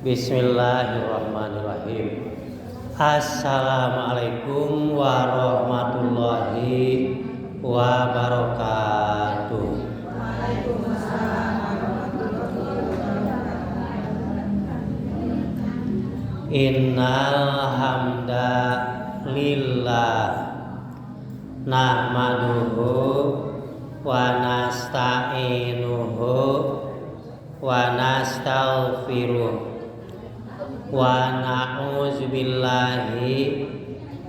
Bismillahirrahmanirrahim. Assalamualaikum warahmatullahi wabarakatuh. Waalaikumsalam warahmatullahi wabarakatuh. Innal hamda lillah nahmaduhu wa nasta'inuhu wa nastaghfiruh wa na'udzubillahi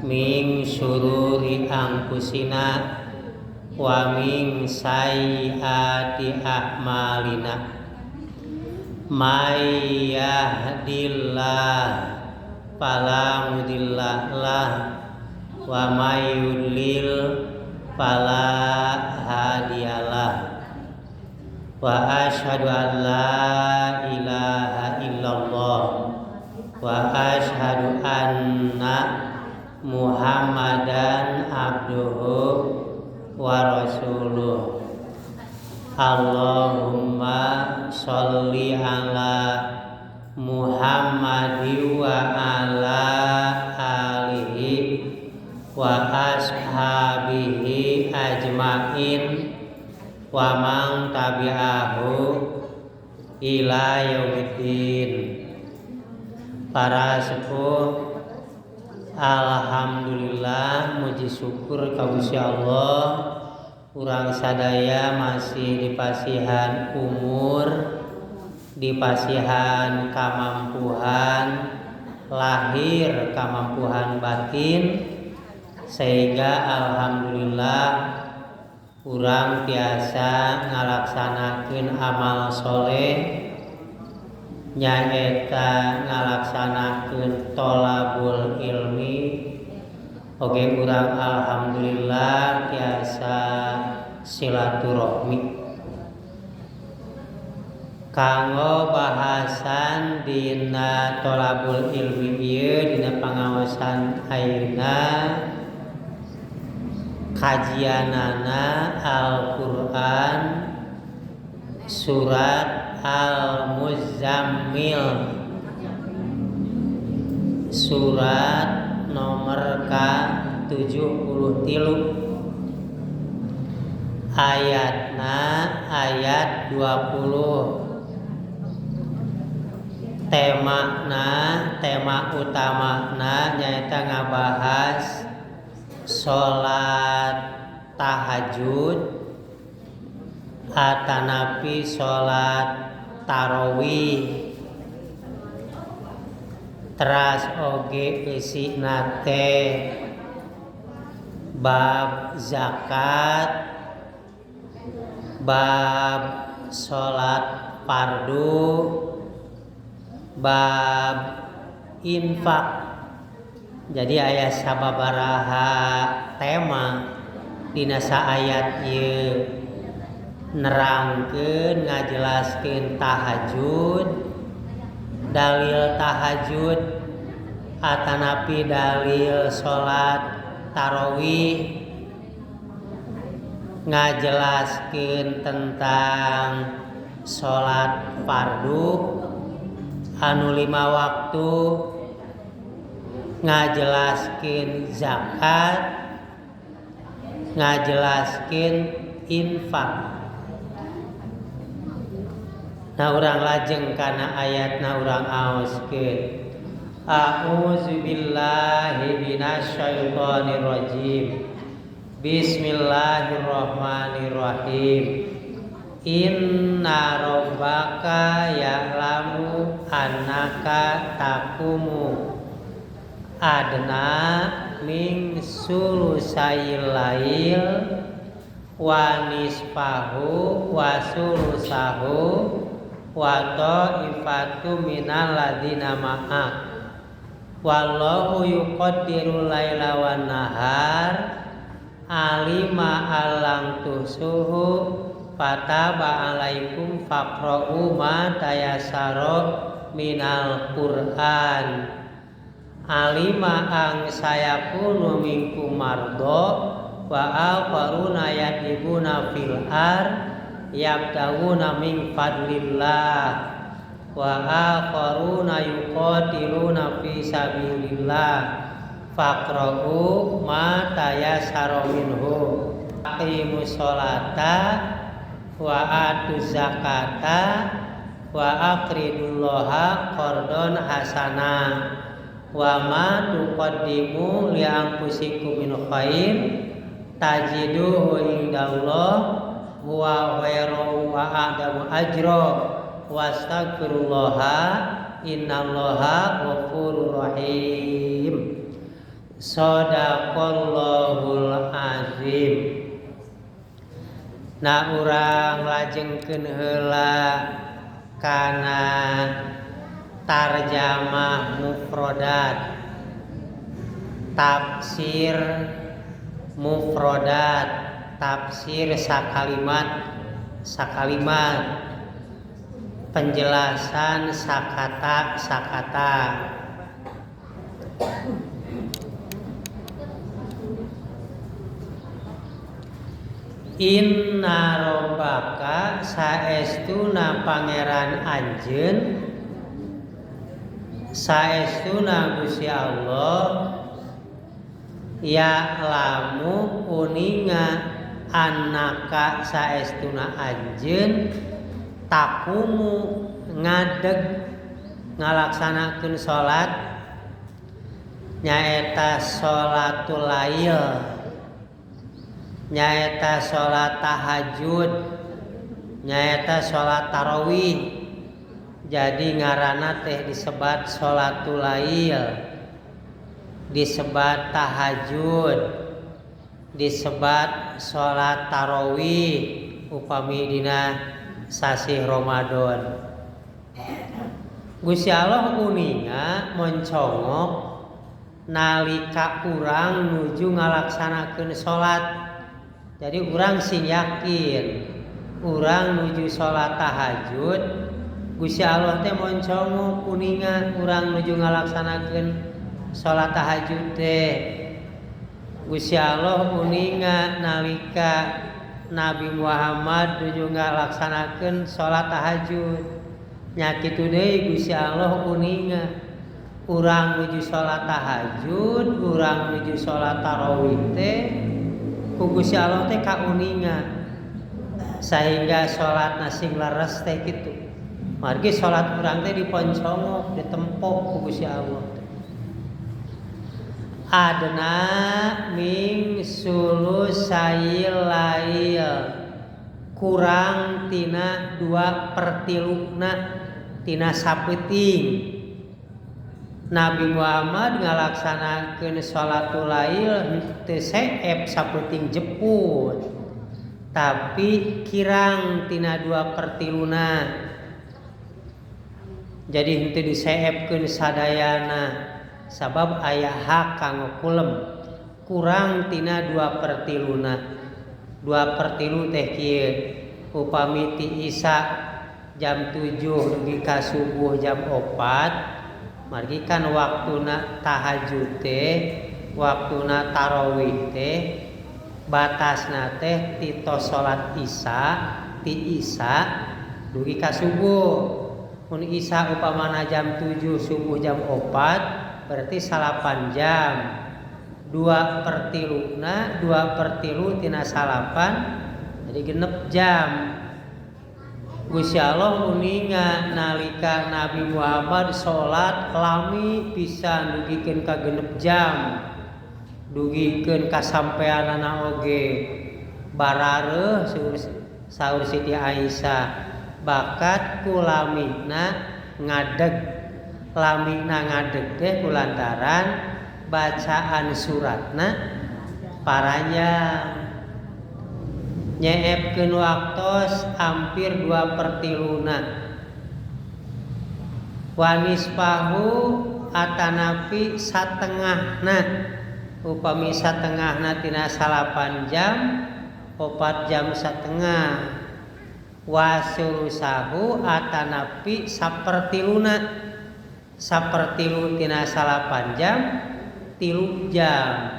min syururi anfusina wa min sayyiati a'malina. May yahdihillahu fala mudhillalah wa may yudlil fala hadiyalah. Wa asyhadu an la ilaha illallah wa asyhadu anna Muhammadan abduhu wa rasuluh. Allahumma sholli ala Muhammadi wa ala alihi wa ashabihi ajmain wa man tabi'ahu ila yaumiddin. Para sepuh, alhamdulillah, muji syukur ka Gusti Allah, urang sadaya masih dipasihan umur, dipasihan kamampuhan lahir, kamampuhan batin, sehingga alhamdulillah urang tiasa ngalaksanakeun amal soleh, nyaeta ngalaksanakeun tolabul ilmi. Oke, urang alhamdulillah tiasa silaturahmi. Kanggo bahasan dina tolabul ilmi ieu dina pangaosan ayeuna, kajianana Al-Qur'an surat Al-Muzammil, surat nomor ka-73, ayatna ayat 20. Temana, tema utamana nyaeta ngabahas salat tahajud atanapi salat tarawih. Teras oge eusina teh bab zakat, bab salat fardu, bab infak. Jadi aya sababaraha tema dina saayat ieu nerangkeun ngajelaskeun tahajud, dalil tahajud atanapi dalil salat tarawih, ngajelaskeun tentang salat fardu anu 5 waktu, ngajelaskeun zakat, ngajelaskeun infak. Nah, urang lajeng kana ayatna urang aoskeun. A'udzubillahi minasyaitonirrajim. Bismillahirrahmanirrahim. Inna rabbaka ya'lamu annaka taqumu adna min sulusayil lail wa nisfahu wa sulusahu wa ta'ifatu minal ladzina ma'ak. Wallahu yuqaddiru laila wan nahar alima alam tusuhu fataba alaikum faqra'u ma tayassara minal Qur'an. Alima ang sayakunu minkum mardo wa akharuna yadibuna fil ar yabtaguna min fadlillah wa akharuna yuqatiluna fi sabilillah faqra'u ma tayassara minhu aqimus sholata wa atuz zakata wa aqridullaha qardon hasana wa ma tuqaddimu li anfusikum min khair tajiduhu indallah huwa khairu wa a'damu ajra wastaghfirullaha innallaha ghafurur rahim. Shadaqallahul azim. Nah urang lajengkeun heula kana tarjamah mufrodat, tafsir mufrodat, tafsir sakalimat sakalimat, penjelasan sakata sakata. Inna robbaka saestuna pangeran anjeun, saestuna Gusti Allah, ya lamu uninga anaka saestuna anjeun takumu ngadeg ngalaksanakeun salat nyaeta salatul lail, nyaeta salat tahajud, nyaeta salat tarawih. Jadi ngaranna teh disebat salatul lail, disebat tahajud, disebat salat tarawih upami dina sasih Ramadan. Gusti Allah uninga moncongok nalika urang nuju ngalaksanakeun salat. Jadi urang sing yakin urang nuju salat tahajud, Gusti Allah teh moncongok uninga urang nuju ngalaksanakeun salat tahajud teh. Gusti Allah uninga nalika Nabi Muhammad nuju ngalaksanakeun salat tahajud. Nya kitu deui Gusti Allah uninga urang nuju salat tahajud, urang nuju salat tarawih teh ku Gusti Allah teh kauninga sehingga salatna sing leres teh kitu. Margi salat urang teh diponcongok, ditempok ku Gusti Allah. Adna ming sulusail lail, kurang tina 2/3 tina sapeuting. Nabi Muhammad ngalaksanakeun salatul lail teu seep sapeuting jeput, tapi kirang tina 2/3. Jadi henteu diseepkeun sadayana sabab aya hak kanggo kulem, kurang tina 2/3. 2/3 teh kieu, upami ti Isya jam 7 dugi ka subuh jam 4, margi kan waktuna tahajud teh, waktuna tarawih teh batasna teh ti tos salat Isya, ti Isya dugi ka subuh. Mun Isya upamana jam 7 subuh jam 4 berarti 8 jam. 2/3 2/3 tina 8 jadi 6 jam. Gusti Allah uninga nalika Nabi Muhammad salat lami pisan dugikeun ka 6 jam, dugikeun ka sampeanana oge barareuh saur Siti Aisyah bakat ku lamina ngadeg. Lamina ngadeg teh kulantaran bacaan suratna paranjang, nyeepkeun waktos hampir 2/3. Wanispahu atanapi satengahna, upami satengahna tina 8 jam, 4 jam setengah. Wasulusahu atanapi sapertiluna, sapertilu tina 8 jam, 3 jam.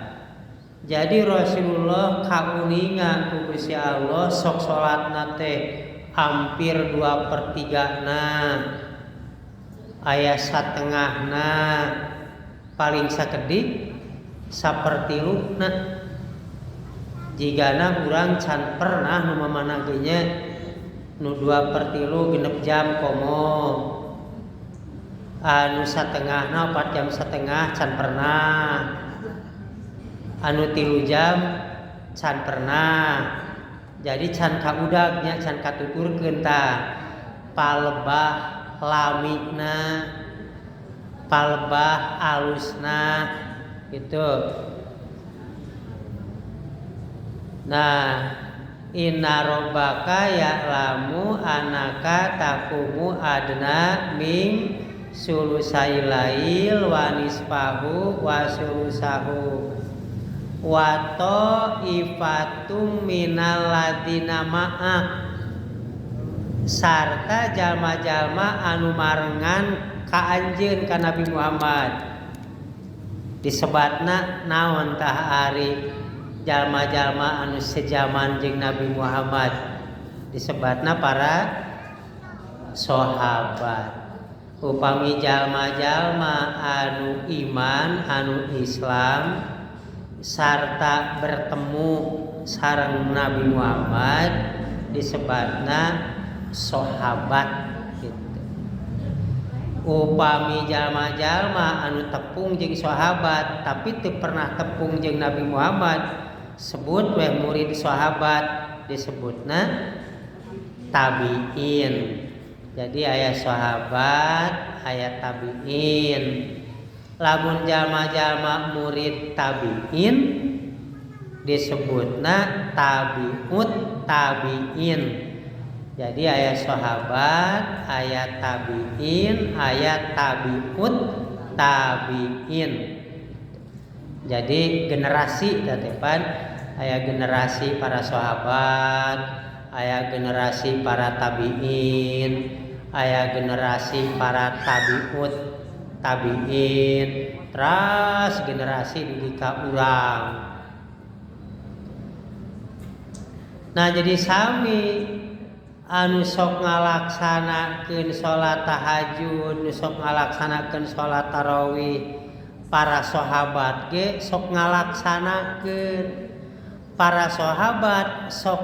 Jadi Rasulullah kauninga ku Gusti Allah sok salatna teh hampir 2/3-na, aya satengahna, paling sakedik sapertiluna. Jigana urang can pernah nu mamana ge nya nu 2/3 genep jam komo, anu satengahna 4 jam setengah can pernah, anu 3 jam can pernah. Jadi can kaudagnya, can katuturkeun tah palebah lamina, palebah alusna gitu. Nah, inna rabbaka ya'lamu anaka taqumu adna min sulusai lail wa nisfahu wa sulusahu wa ta'ifatum minal ladina ma'ak, sarta jalma-jalma anu marengan ka anjeun ka Nabi Muhammad. Disebatna naon tah ari jalma-jalma anu sejaman jeung Nabi Muhammad? Disebatna para sahabat. Upami jalma-jalma anu iman, anu Islam sarta bertemu sareng Nabi Muhammad disebatna sahabat gitu. Upami jalma-jalma anu tepung jeung sahabat tapi teu pernah tepung jeung Nabi Muhammad, sebut weh murid sahabat, disebutna tabiin. Jadi aya sahabat, aya tabiin. Lamun jalma-jalma murid tabiin disebutna tabiut tabiin. Jadi aya sahabat, aya tabiin, aya tabiut tabiin. Jadi generasi teh pan, aya generasi para sahabat, aya generasi para tabiin, aya generasi para tabiut tabiin, teras generasi dugi ka urang. Nah, jadi sami anu sok ngalaksanakeun salat tahajud, nu sok ngalaksanakeun salat tarawih, para sahabat ge sok ngalaksanakeun. Para sahabat sok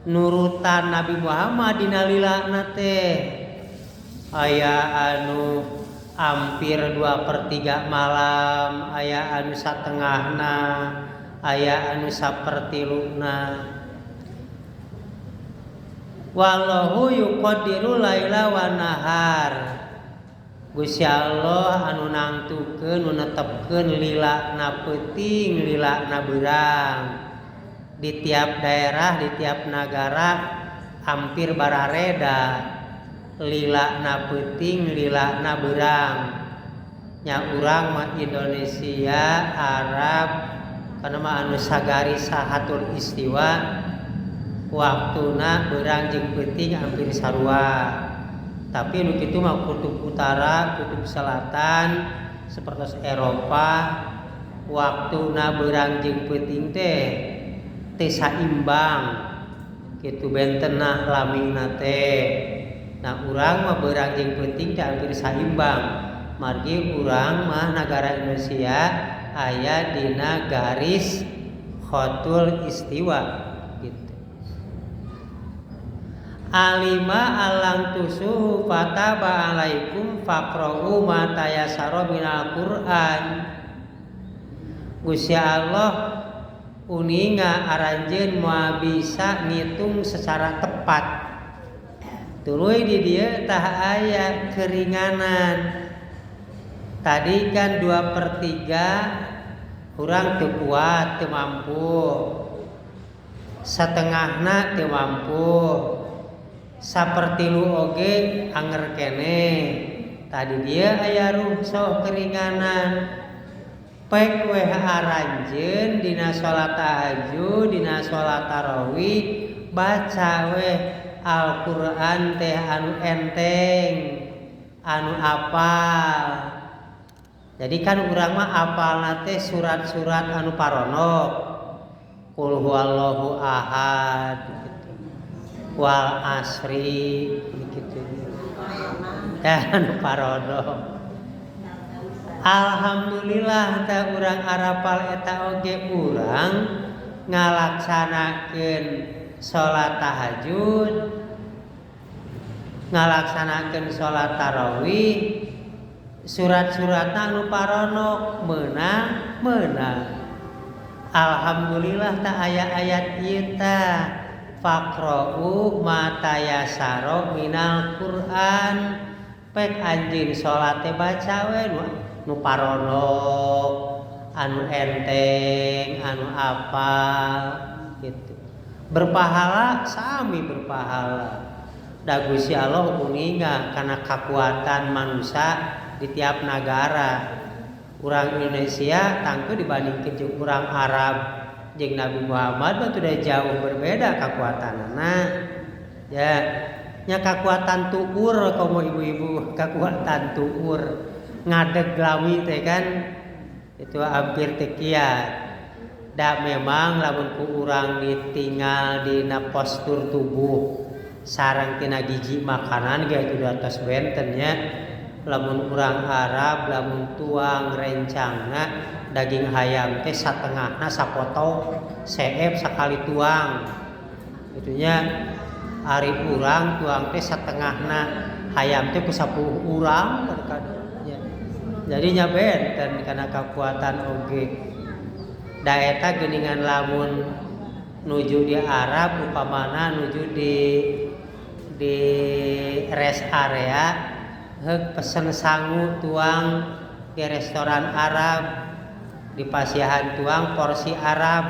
nurutan Nabi Muhammad dina lilana teh. Aya anu hampir 2/3 malam, aya anu satengahna, aya anu sapertiluna. Wallahu yuqaddiru laila wan nahar. Gusti Allah anu nangtukeun, nu netepkeun lilana peuting, lilana beurang. Di tiap daerah, di tiap nagara hampir barareda lilana peuting, lilana beurang. Nya urang mah Indonesia, Arab, kana mah anu sagari sahatul istiwa, waktuna beurang jeung peuting hampir sarua. Tapi nu kitu mah kutub utara, kutub selatan, sapertos Eropa, waktuna beurang jeung peuting teh teu saimbang. Kitu bentenna lamina teh. Nah, urang mah beurang jeung peuting teh hampir saimbang. Margi urang mah nagara Indonesia aya dina garis khotul istiwa gitu. Alima alang tusuhu fataba alaikum faqra'u ma tayassara minal Qur'an. Gusti Allah uninga aranjeun moal bisa ngitung secara tepat. Tuluy di dieu tah aya keringanan. Tadi kan 2/3 urang teu kuat, teu mampu. Satengahna teu mampu. Sapertilu oge anger keneh. Tadi dia aya ruhsoh keringanan. Pek weh aranjeun dina salat tahajud, dina salat tarawih, baca weh Al-Qur'an teh anu enteng, anu apal. Jadi kan urang mah apalna teh surat-surat anu paronok. Qul huwallahu ahad gitu. Wal asri gitu. Dan parodo. Alhamdulillah teh urang arapal eta oge urang ngalaksanakeun salat tahajud, ngalaksanakeun salat tarawih, surat-suratna anu paronok meunang meunang. Alhamdulillah tah aya ayat ieu tah faqra'u ma tayassara minal Qur'an. Pek anjeun salat teh baca we nu paronok, anu enteng, anu apal gitu. Berpahala sami berpahala. Da Gusti Allah uninga kana kakuatan manusia di tiap nagara. Urang Indonesia tangtu dibandingkeun jeung urang Arab jeung Nabi Muhammad mah sudah jauh berbeda kakuatanana. Ya, nya kakuatan tuur komo ibu-ibu, kakuatan tuur ngadeg lami teh kan itu hampir teu kiat. Da memang lamun ku urang ditinggal dina postur tubuh sareng tina gizi makanan ge itu di atas benten nya. Lamun urang Arab lamun tuang rencangna daging hayam teh satengahna sapotong seep sakali tuang. Itunya ari urang tuang teh satengahna hayam teh ku 10 urang kadang-kadang. Jadi nya benten kana kakuatan oge. Da eta geuningan lamun nuju di Arab upamana nuju di rest area heuk pesen sangu tuang di restoran Arab di pasiahan tuang porsi Arab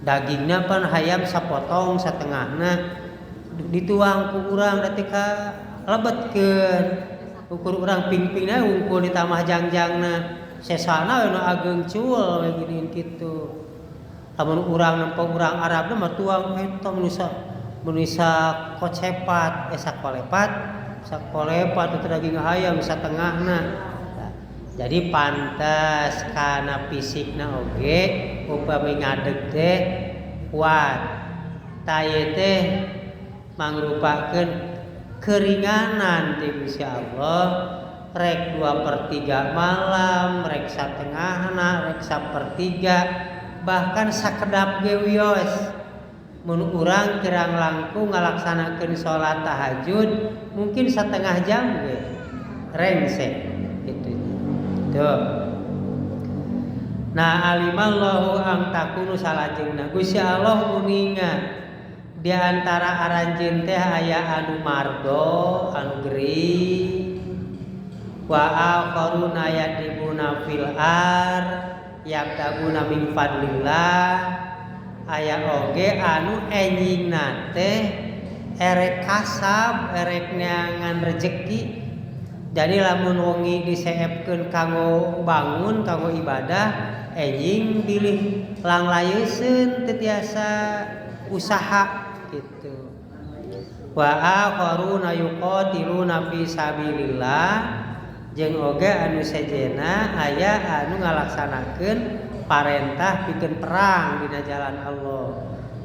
dagingna pan hayam sapotong satengahna dituang ku urang ketika lebetkeun ukur urang ping-pingna wungkul ditambah jangjangna sesana we nu ageng cul we geuning kitu. Lamun urang nempo urang Arab mah tuang eta mun bisa kocepat sakolepat sakolepat itu daging hayam satengahna. Nah, jadi pantes kana fisikna oge upami ngadeg teh kuat. Ta ieu teh mangrupakeun keringanan ti Gusti Allah rek 2/3 malam rek satengahna rek 1/3 bahkan sakedap ge wios. Mun urang kirang langkung ngalaksanakeun salat tahajud mungkin setengah jam ge rengse gitu. Tuh. Nah alimallahu am takunu salajengna Gusti Allah uninga di antara aranjeun teh aya anu mardo anu gering wa akharuna yadribuna fil ar yabtaguna min fadlillah aya oge anu enjingna teh erek kasab erek neangan rejeki. Jadi lamun wengi diseepkeun kanggo bangun kanggo ibadah enjing bilih langlayeuseun teu tiasa usaha gitu. Wa akharuna yuqatiluna fi sabilillah jeung oge anu sejenna aya anu ngalaksanakeun parentah pikeun perang dina jalan Allah.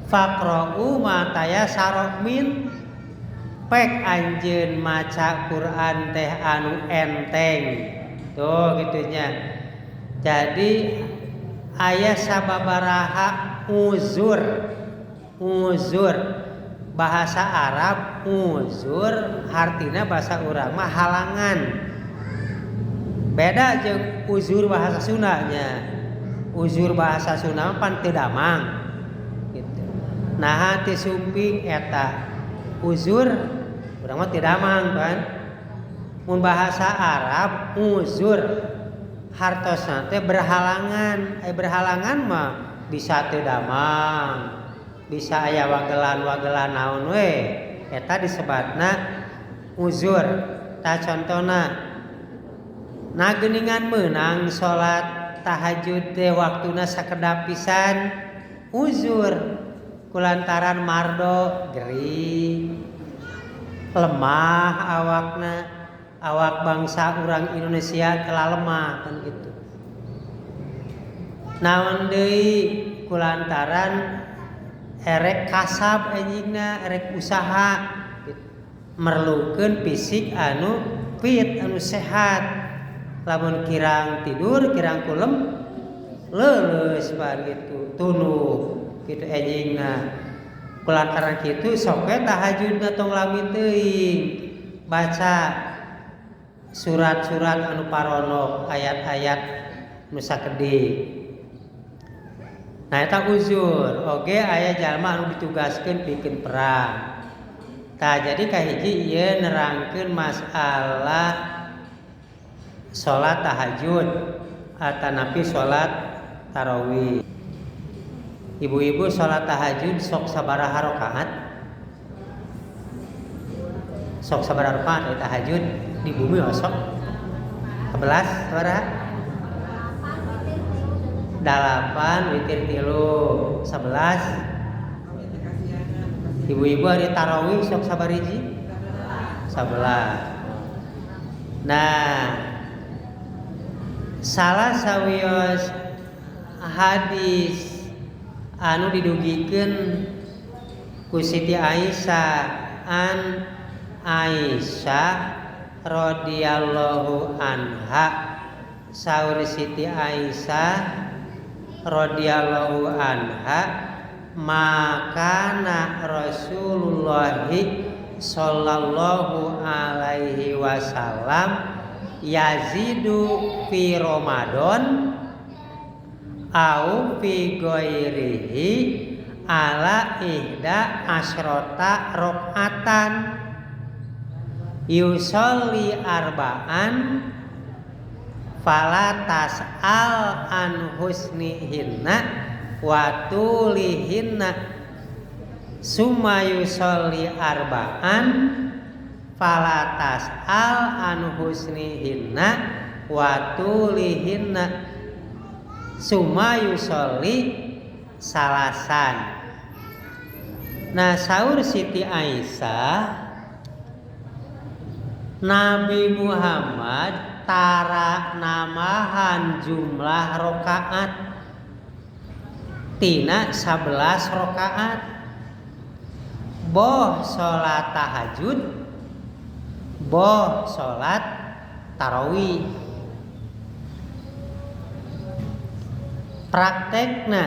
Faqra'u ma tayassara min pek anjeun maca Quran teh anu enteng. Tuh gitunya. Jadi aya sababaraha uzur. Uzur bahasa Arab uzur artinya bahasa urang mah halangan. Beda jeung uzur bahasa Sundanya. Uzur bahasa Sunda mah pan teu damang gitu. Nah teu sumping eta uzur urang mah teu damang kan. Mun bahasa Arab uzur hartosna teh berhalangan. Berhalangan mah bisa teu damang, bisa aya wagelan-wagelan naon we eta disebatna uzur. Tah contona nah geuningan meunang salat tahajud teh waktuna sakedap pisan uzur kulantaran mardo gering lemah awakna, awak bangsa urang Indonesia telah lemah kan gitu. Naon deui kulantaran erek kasab enjingna erek usaha merlukeun fisik anu fit anu sehat. Lamun kirang tidur kirang kulem leuleus pan gitu tunduh kitu enjingna. Kulantaran kitu sok we tahajudna tong lami teuing baca surat-surat anu paronok ayat-ayat nu sakedik. Nah eta uzur oge aya jalma anu ditugaskeun pikeun perang. Tah jadi kahiji ieu nerangkeun masalah salat tahajud atanapi salat tarawih. Ibu-ibu salat tahajud sok sabaraha rakaat? Sok sabaraha rakaat tahajud di bumi osok? 11 sabaraha? 8 witir 3 11. Ibu-ibu hari tarawih sok sabariji? 11. Nah, salah sawios hadis anu didugikeun ku Siti Aisyah an Aisyah radhiyallahu anha saur Siti Aisyah radhiyallahu anha makana Rasulullah sallallahu alaihi wasallam yazidu fi Ramadan au fi ghairihi ala ihda asrota rakaatan yusolli arba'an fala tas'al an husnihinna wa tulihinna summa yusolli arba'an fala tas'al an husnihinna wa tulihinna summa yusolli salasan. Nah saur Siti Aisyah Nabi Muhammad tara namahan jumlah rakaat tina 11 rakaat boh salat tahajud boh salat tarawih. Praktekna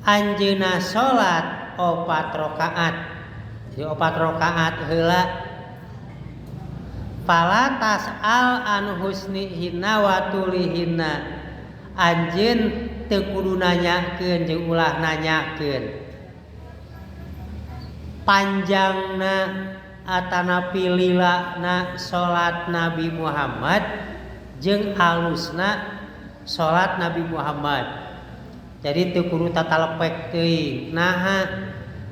anjeunna salat 4 rakaat. Jadi 4 rakaat heula fala tas'al an husnihinna wa tulihinna. Anjeun teu kudu nanyakeun jeung ulah nanyakeun panjangna atanapi lilana salat Nabi Muhammad jeung alusna salat Nabi Muhammad. Jadi teu kudu tatalepek teuing. Naha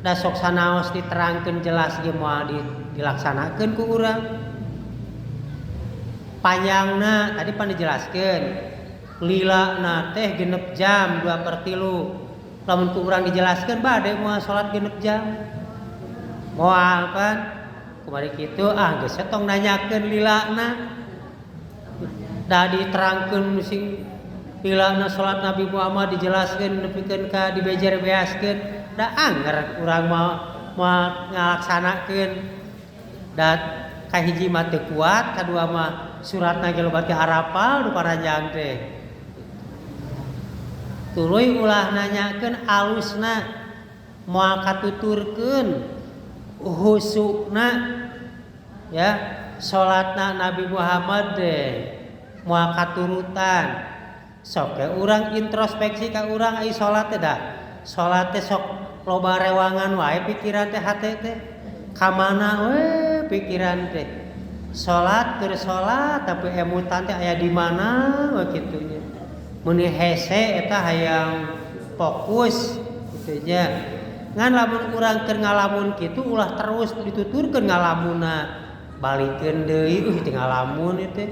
da sok sanaos diterangkeun jelas ge moal dilaksanakeun ku urang. Panjangna tadi pan dijelaskeun lilana teh 6 jam 2/3. Lamun ku urang dijelaskeun bade moal salat 6 jam. Moal kan kumari kitu ah geus tong nanyakeun lilana. Da diterangkeun sing lilana salat Nabi Muhammad dijelaskeun nepikeun ka dibejer-beaskeun da anger urang moal ngalaksanakeun. Da kahiji mah teu kuat, kadua mah suratna ge loba teh arapal nu paranjang teh. Tuluy ulah nanyakeun alusna moal katuturkeun husukna ya salatna Nabi Muhammad teh moal katurutan. Sok we urang introspeksi ka urang ai salat teh da. Salat teh sok loba rewangan wae pikiran teh hate teh. Ka mana we pikiran teh. Salat keur salat tapi emutan teh aya di mana we kitu nya. Mun hese eta hayang fokus kitu nya. Ngan lamun urang keur ngalamun kitu ulah terus dituturkeun ngalamunna. Balikeun deui teh ngalamun ieu teh.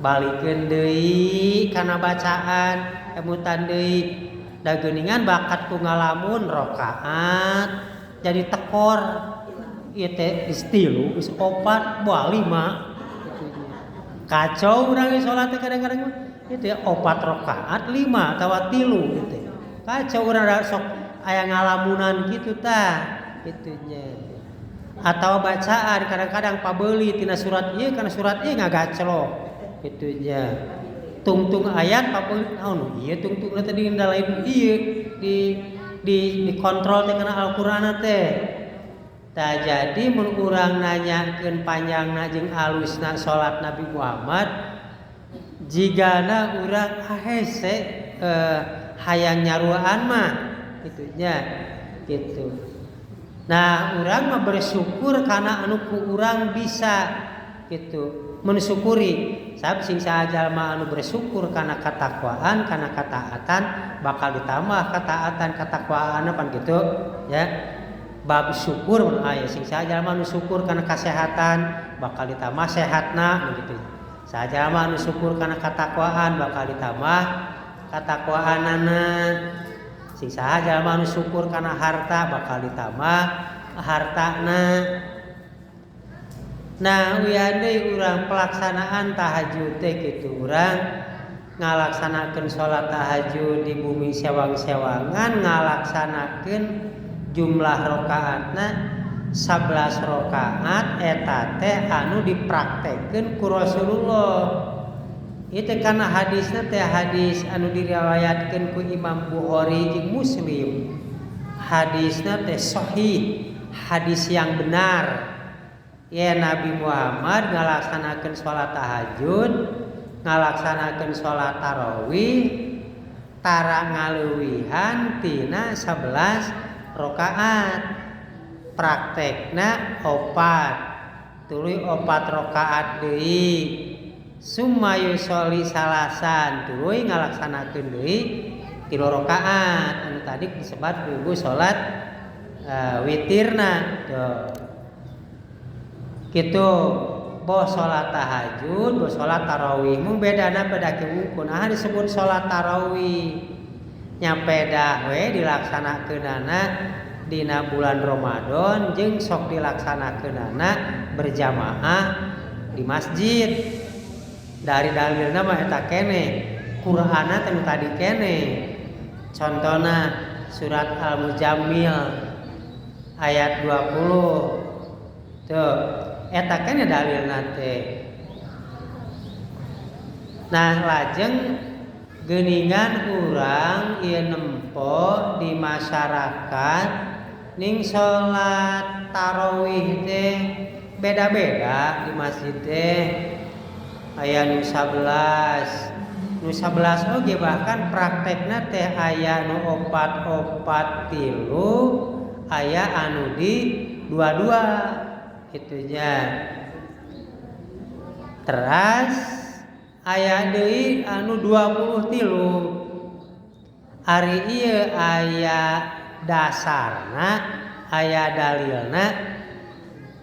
Balikeun deui kana bacaan emutan deui. Da geuningan bakat ku ngalamun rakaat jadi tekor. Ieu teh geus 3, geus 4, buah 5. Kacau urang salat teh kadang-kadang mah. Ieu teh 4 rakaat 5 atawa 3 ieu teh. Kacau urang sok aya ngalamunan kitu tah kitunya. Atau bacaan kadang-kadang pabeuli tina surat ieu kana surat ieu ngagacelok kitunya. Tungtung ayat pabeuli naon ieu tungtungna teh di lain ieu di dikontrol teh kana Al-Qur'an teh. Tah jadi mun urang nanyakeun panjangna jeung alusna salat Nabi Muhammad jigana urang hese hayang nyaruaan mah kitunya gitu. Nah urang mah bersyukur karena anu ku urang bisa gitu mensyukuri. Sabab sing saha jalma anu bersyukur karena katakwaan karena kataatan bakal ditambah kataatan katakwaan pan gitu ya. Bab syukur mun aya sing saha jalma anu syukur karena kasehatan bakal ditambah sehatna gitu. Saha jalma anu syukur karena katakwaan bakal ditambah katakwaanana. Sing saha jalma anu syukur kana harta bakal ditambah hartana. Nah uyan deui urang pelaksanaan tahajud teh kitu urang ngalaksanakeun salat tahajud di bumi sewang-sewangan ngalaksanakeun jumlah rakaatna 11 rakaat eta teh anu dipraktekeun ku Rasulullah. Itu karena hadisnya teh hadis anu diriwayatkeun ku Imam Bukhari jeung Muslim. Hadisnya teh sahih, hadis yang benar. Ya Nabi Muhammad ngalaksanakeun salat tahajud, ngalaksanakeun salat tarawih, tara ngaleuwihan tina 11 rakaat. Praktekna opat, tuluy opat rakaat deui. Summa yusolli salasan tuluy ngalaksanakeun deui 3 rakaat anu tadi disebut kudu salat witirna tuh. Kitu boh salat tahajud boh salat tarawih mung bedana pada kieu nah disebut salat tarawih nya pedah we dilaksanakeunana dina bulan Ramadan jeung sok dilaksanakeunana berjamaah di masjid. Dari dalilna mah eta keneh Qur'anna teh tadi keneh. Contona surat Al-Muzammil ayat 20. Tuh eta keneh dalilna teh. Nah lajeng geuningan urang ieu nempo di masyarakat ning salat tarawih teh beda-beda di masjid teh. Aya nu 11, nu 11 oge bahkan praktekna teh aya nu 4-4 3, aya anu di 2-2 kitunya. Teras aya deui anu 23. Ari ieu aya dasarna, aya dalilna.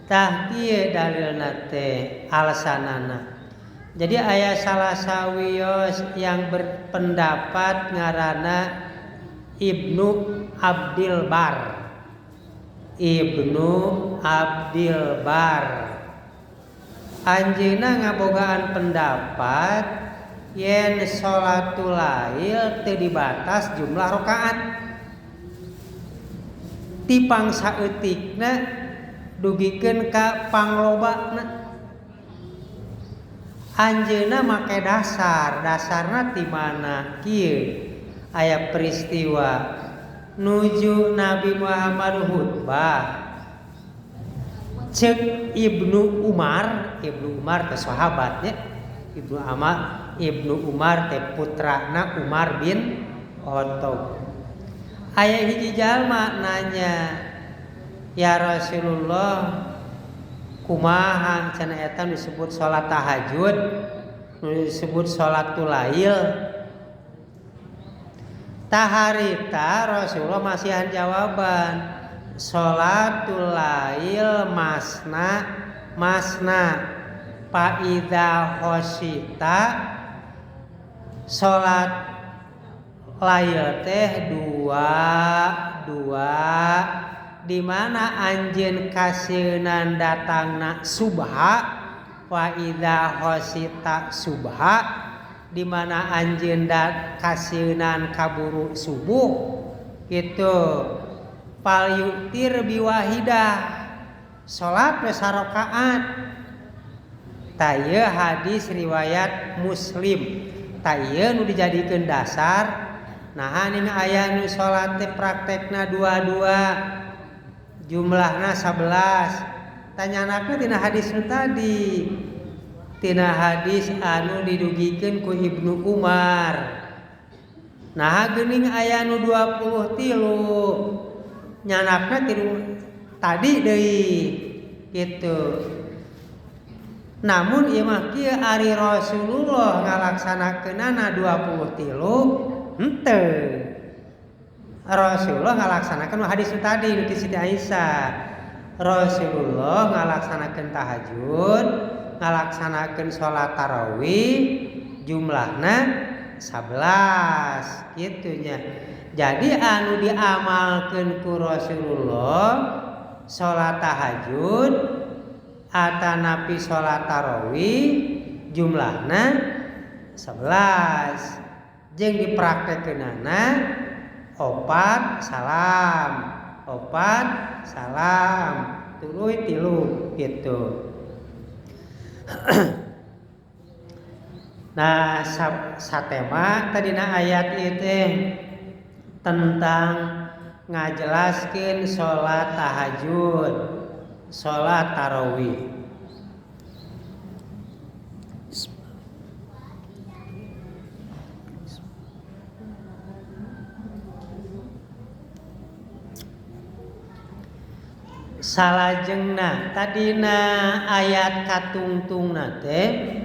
Tah kieu dalilna teh alasanana. Jadi aya salah sawios yang berpendapat ngaranna Ibnu Abdil Bar. Ibnu Abdil Bar anjeunna ngabogaan pendapat yen salatul lail teu dibatas jumlah rakaat. Ti pangsaeutikna dugikeun ka panglobana. Anjeunna make dasar, dasarna ti mana kieu aya peristiwa nuju Nabi Muhammad khutbah. Cek Ibnu Umar, Ibnu Umar teh sahabatnya, Ibnu Umar teh putrana Umar bin Khattab. Aya hiji jalma nanya, "Ya Rasulullah, kumaha cenah eta disebut salat tahajud, disebut salatul lail?" Taharita Rasulullah masihan jawaban, salatul lail masna masna fa idza khosita salat lail teh dua dua di mana anjeun kaseunan datangna subha fa idza khosita subha di mana anjeun kasieunan kaburu subuh gitu fal yutir biwahidah salat we sarakaat. Tah ieu hadis riwayat Muslim. Tah ieu nu dijadikeun dasar naha ning aya nu salat teh praktekna dua-dua jumlahna 11. Tanyanakna tina hadis nu tadi, tina hadis anu didugikeun ku Ibnu Umar. Naha geuning aya nu 23 nyanakna tilu tadi deui gitu. Namun ieu mah kieu ari Rasulullah ngalaksanakeunana 23 henteu. Rasulullah ngalaksanakeun hadis nu tadi nu ti Siti Aisyah. Rasulullah ngalaksanakeun tahajud, ngalaksanakeun salat tarawih jumlahna 11 gitunya. Jadi anu diamalkeun ku Rasulullah salat tahajud atanapi salat tarawih jumlahna 11 jeung dipraktekeunana 4 salam, 4 salam, tuluy 3 gitu. Nah, satema tadina ayat ieu teh tentang ngajelaskeun salat tahajud, salat tarawih. Salajengna tadina ayat katungtungna teh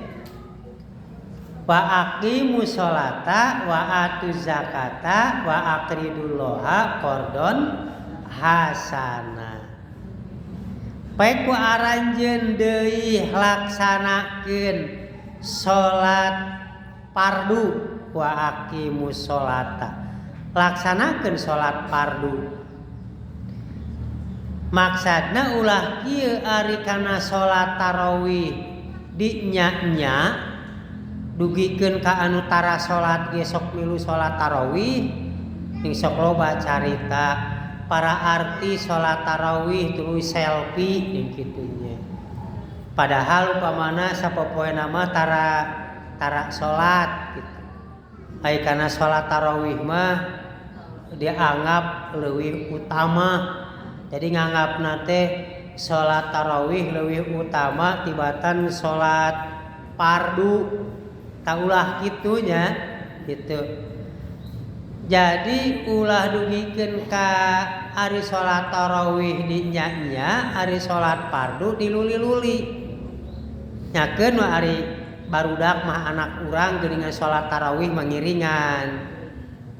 wa aqimu sholata wa atu zakata wa aqridullaha qardon hasana. Baik ku aranjeun deui laksanakeun salat fardu wa aqimu sholata. Laksanakeun salat fardu. Maksudna ulah kieu ari kana salat tarawih dinya-nya dugikeun ka anu tara salat ge sok milu salat tarawih ning sok loba carita para artis salat tarawih tuluy selfie ning kitu nya. Padahal upamana sapopoena mah tara salat gitu. Ai kana salat tarawih mah dianggap leuwih utama. Jadi nganggapna teh salat tarawih leuwih utama tibatan salat fardu. Tak ulah kitunya gitu. Jadi ulah dugikeun ka ari salat tarawih dinya-nya, ari salat fardu diluli-luli. Nyakeun mah ari barudak mah anak urang geuningan salat tarawih mangiringan.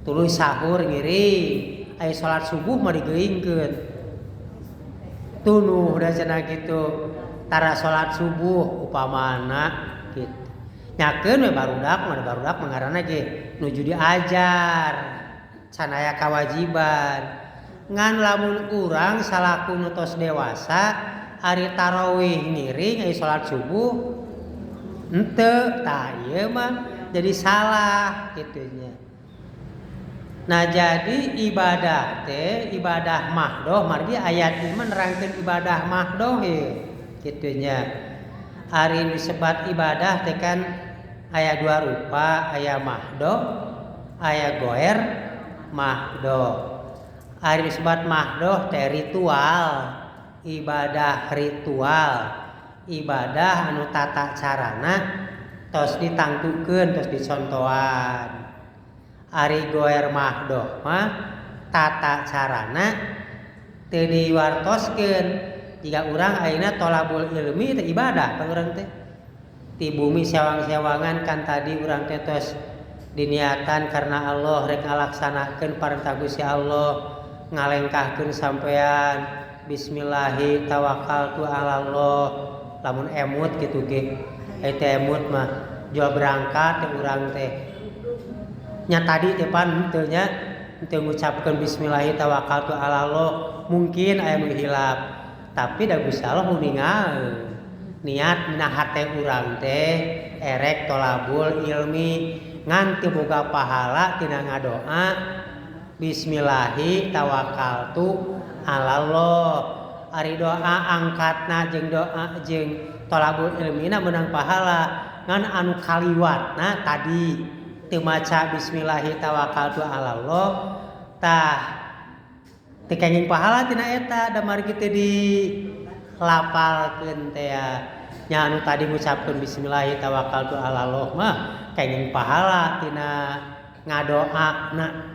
Tuluy sahur ngiring, ari salat subuh mah digeuingkeun. Tunuh da cenah kitu tara salat subuh upamana gitu. Nyakeun we barudak mah barudak mangaranna ge nuju diajar can aya kawajiban. Ngan lamun urang salaku nu tos dewasa ari tarawih ngiring ari salat subuh henteu tah ieu mah jadi salah kitu nya. Nah jadi ibadah teh ibadah mahdoh margi ayat ieu mah nerangkeun ibadah mahdoh ieu kitu nya. Ari disebat ibadah teh kan aya dua rupa, aya mahdoh, aya goer mahdoh. Ari disebat mahdoh teh ritual, ibadah ritual, ibadah anu tata carana tos ditangtukeun, tos dicontohan. Ari goer mahdoh mah tata carana teu diwartoskeun. Jika urang ayeuna tolabul ilmi teh ibadah pan urang teh. Ti bumi sewang-sewangan kan tadi urang teh tos diniatan karena Allah rek ngalaksanakeun parentah Gusti Allah, ngalengkahkeun sampean bismillahi tawakkaltu ala Allah. Lamun emut kitu ge, eta teh emut mah jual berangkat teh urang teh. Nya tadi teh pan henteu nya henteu ngucapkeun bismillahi tawakkaltu ala Allah, mungkin aya nu hilap. Tapi da Gusti Allah nu ningal. Niat dina hate urang teh erek tolabul ilmi ngan teu boga pahala tina ngadoa bismillahi tawakkaltu alallah. Ari doa angkatna jeung doa jeung tolabul ilmina menang pahala ngan anu kaliwatna tadi teu maca bismillahi tawakkaltu alallah tah teu kenging pahala tina eta da margi teu dilapalkeun teh nya anu tadi ngucapkeun bismillahi tawakkaltu alallah mah kenging pahala tina ngadoana.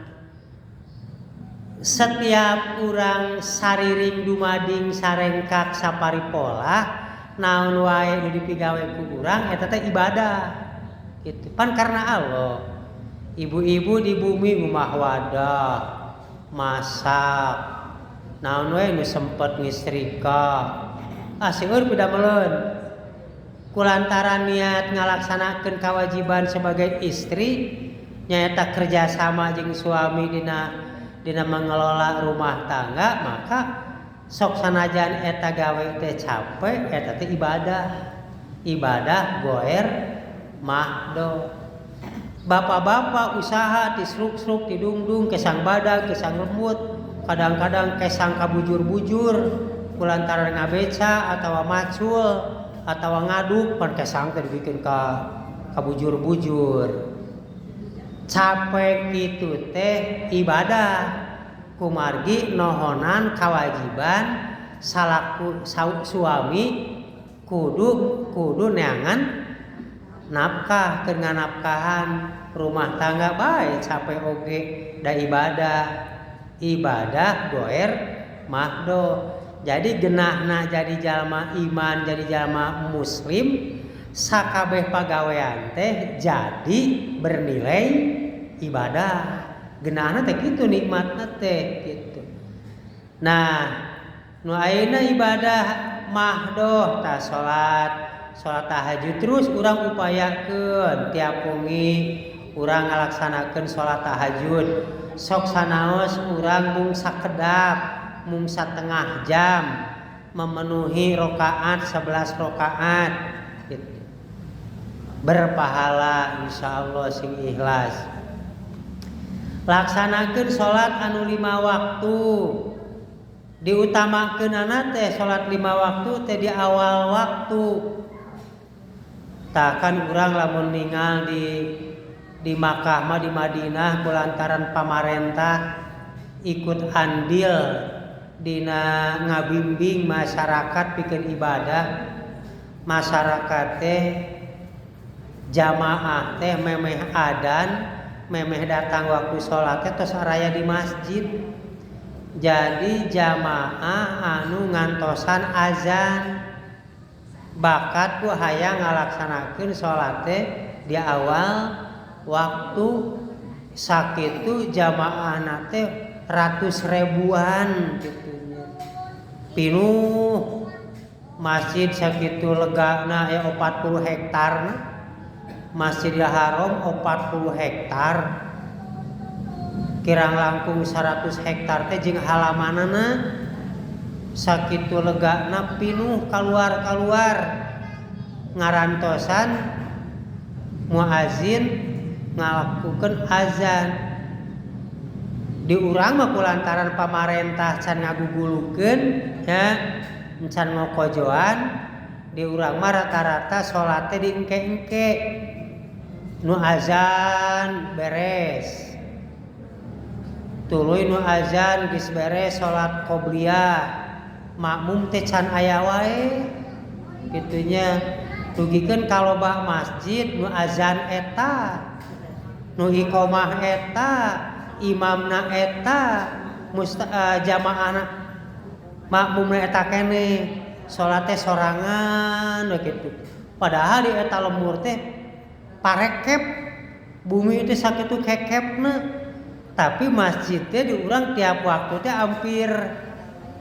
Setiap urang sariring dumading sarengkak saparipolah naon wae nu dipigawe ku urang eta teh ibadah gitu pan karena Allah. Ibu-ibu di bumi ngumah wadah masak naon wae nu sempet ngistrika seueur pidameleun kulantaran niat ngalaksanakeun kewajiban sebagai istri nyaeta kerjasama jeung suami dina mengelola rumah tangga maka sok sanajan eta gawe teh capek eta teh ibadah ibadah goer mahdo. Bapak-bapak usaha disruk-sruk didungdung kesang badag kesang lembut kadang-kadang kesang kabujur-bujur kulantaran ngabeca atawa macul atawa ngaduk pan kesang teh dibikin ka kabujur-bujur. Capek kitu teh ibadah kumargi nohonan kewajiban salaku suami kudu neangan nafkah keur nganafkahan rumah tangga bae capek oge da ibadah ibadah goer mahdo. Jadi genahna jadi jalma iman jadi jalma muslim sakabeh pagawean teh jadi bernilai ibadah. Genahna teh kitu nikmatna teh kitu. Nah, nu ayeuna ibadah mahdoh tah salat tahajud terus urang upayakeun tiap wengi urang ngalaksanakeun salat tahajud. Sok sanaos urang mung sakedap, mung satengah jam memenuhi rakaat 11 rakaat gitu. Berpahala insyaallah sing ikhlas. Laksanakeun salat anu 5 waktu. Diutamakeunana teh salat 5 waktu teh di awal waktu. Tah kan urang lamun ningal di Makkah mah di Madinah kulantaran pamarentah ikut andil dina ngabimbing masyarakat pikeun ibadah. Masyarakat teh jamaah teh memeh adan memeh datang waktu sholat teh tos araya di masjid. Jadi jamaah anu ngantosan azan bakat ku hayang ngalaksanakeun sholat teh di awal waktu. Sakitu jamaahna teh ratus ribuan gitu nya. Pinuh masjid sakitu legana aya 40 hektar. Masjidil Haram 40 hektar. Kirang langkung 100 hektar teh jeung halamanana sakitu legana pinuh kaluar-kaluar ngarantosan muazin ngalakukeun azan. Di urang mah kulantaran pamarentah can ngagugulukeun nya can ngokojoan di urang mah rata-rata salat teh diengke-engke nu azan beres tuluy nu azan geus beres salat qobliyah makmum teh can aya wae kitunya. Dugikeun kaloba masjid nu azan eta nu iqamah eta imamna eta jamaahna makmumna eta keneh salat teh sorangan we kitu. Padahal di eta lembur teh parekep bumi teh sakitu kekepna tapi masjid teh di urang tiap waktu teh hampir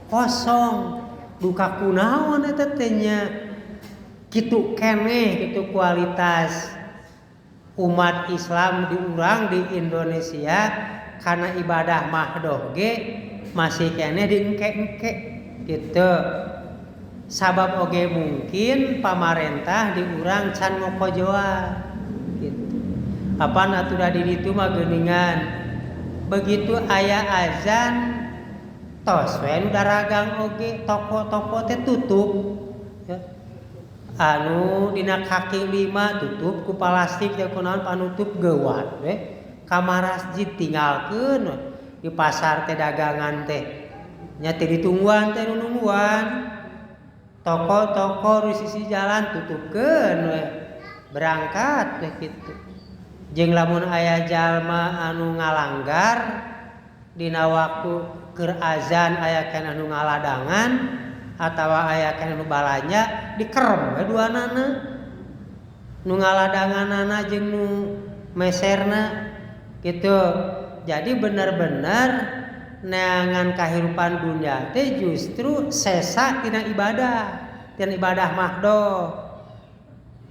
kosong. Duka kunaon eta teh nya kitu keneh kitu kualitas umat Islam di urang di Indonesia karena ibadah mahdoh ge masih keneh diengke-engke gitu. Sabab oge mungkin pamarentah di urang can ngokojoan gitu. Apan atuh da di ditu mah geuningan begitu aya azan tos we nu daragang oge toko-toko teh tutup ya. Anu dina kaki lima tutup ku plastik teh kunaon panutup geuwat we ka masjid tinggalkeun di pasar teh dagangan teh nya teh ditungguan teh nu nungguan. Toko-toko di sisi jalan tutupkeun we berangkat we kitu. Jeung lamun aya jalma anu ngalanggar dina waktu keur azan aya keneh anu ngaladangan atawa aya keneh anu balanja dikerem we duanana. Nu ngaladanganana jeung nu meserna gitu. Jadi bener-bener neangan kahirupan dunia teh justru sesa tina ibadah mahdoh.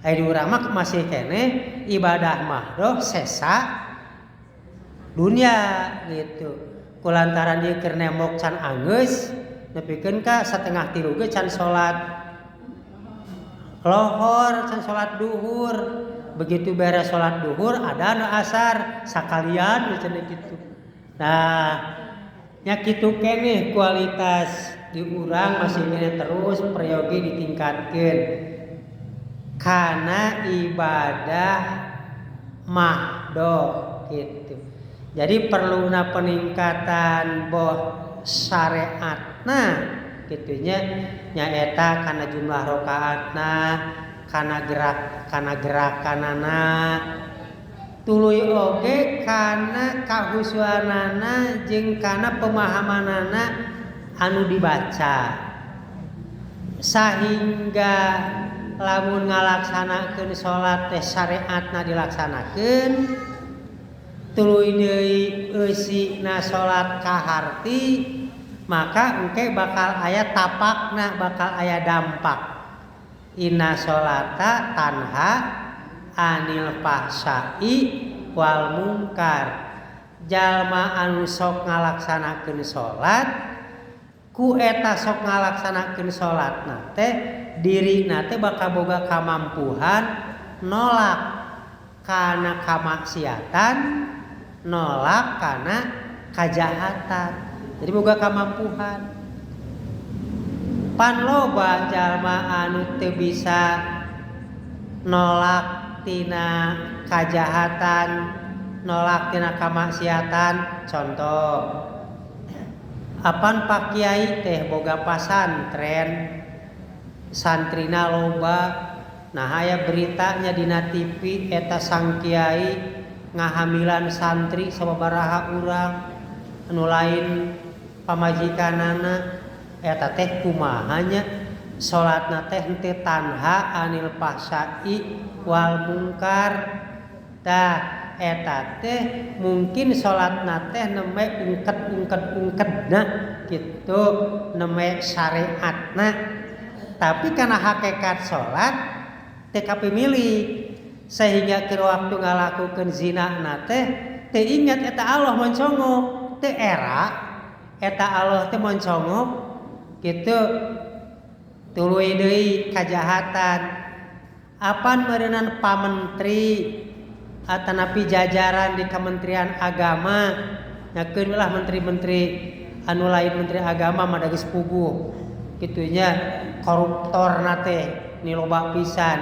Aya di urang mah masih keneh ibadah mahdoh sesa dunia gitu. Kulantaran ieu keur nembok can anggeus nepikeun ka 2:30 ge can salat lohor, can salat duhur. Begitu beres salat duhur ada nu asar sakalian cenah kitu. Nah, nya kitu keneh kualitas di urang masih keneh terus peryogi ditingkatkeun kana ibadah mahdoh gitu. Jadi perluna peningkatan boh syariatna gitunya nyaeta kana jumlah rakaatna, kana gerak, kana gerakanana, tuluy oge kana kahusuanana jeung kana pemahamanana anu dibaca. Sahingga lamun ngalaksanakeun salat teh syariatna dilaksanakeun, tuluy deui eusina salat kaharti, maka engke bakal aya tapakna, bakal aya dampak. Inna sholata tanha anil fahsai wal mungkar. Jalma anu sok ngalaksanakeun salat ku eta sok ngalaksanakeun salatna teh dirina teh bakal boga kamampuhan nolak kana kamaksiatan, nolak kana kajahatan. Jadi boga kamampuhan. Pan loba jalma anu teu bisa nolak tina kajahatan, nolak tina kamaksiatan. Contoh, apan Pak Kiai teh boga pasantren, santrina loba. Nah aya beritanya dina TV eta sang kiai ngahamilan santri sababaraha urang anu lain pamajikanana. Eta teh kumaha nya salatna teh henteu tanha anil fahsai wal mungkar. Tah eta teh mungkin salatna teh nembe ungket-ungket-ungketna kitu, nembe syariatna. Tapi kana hakikat salat teu kapimilik, sehingga keur waktu ngalakukeun zina na teh teu ingat eta Allah moncongok, teu era eta Allah teh moncongok kitu. Tuluy deui kajahatan. Apan meureunnan pamentri atanapi jajaran di Kementerian Agama, nyakeun lah menteri-menteri anu lain menteri agama mah da geus puguh kitunya, koruptorna teh ni loba pisan.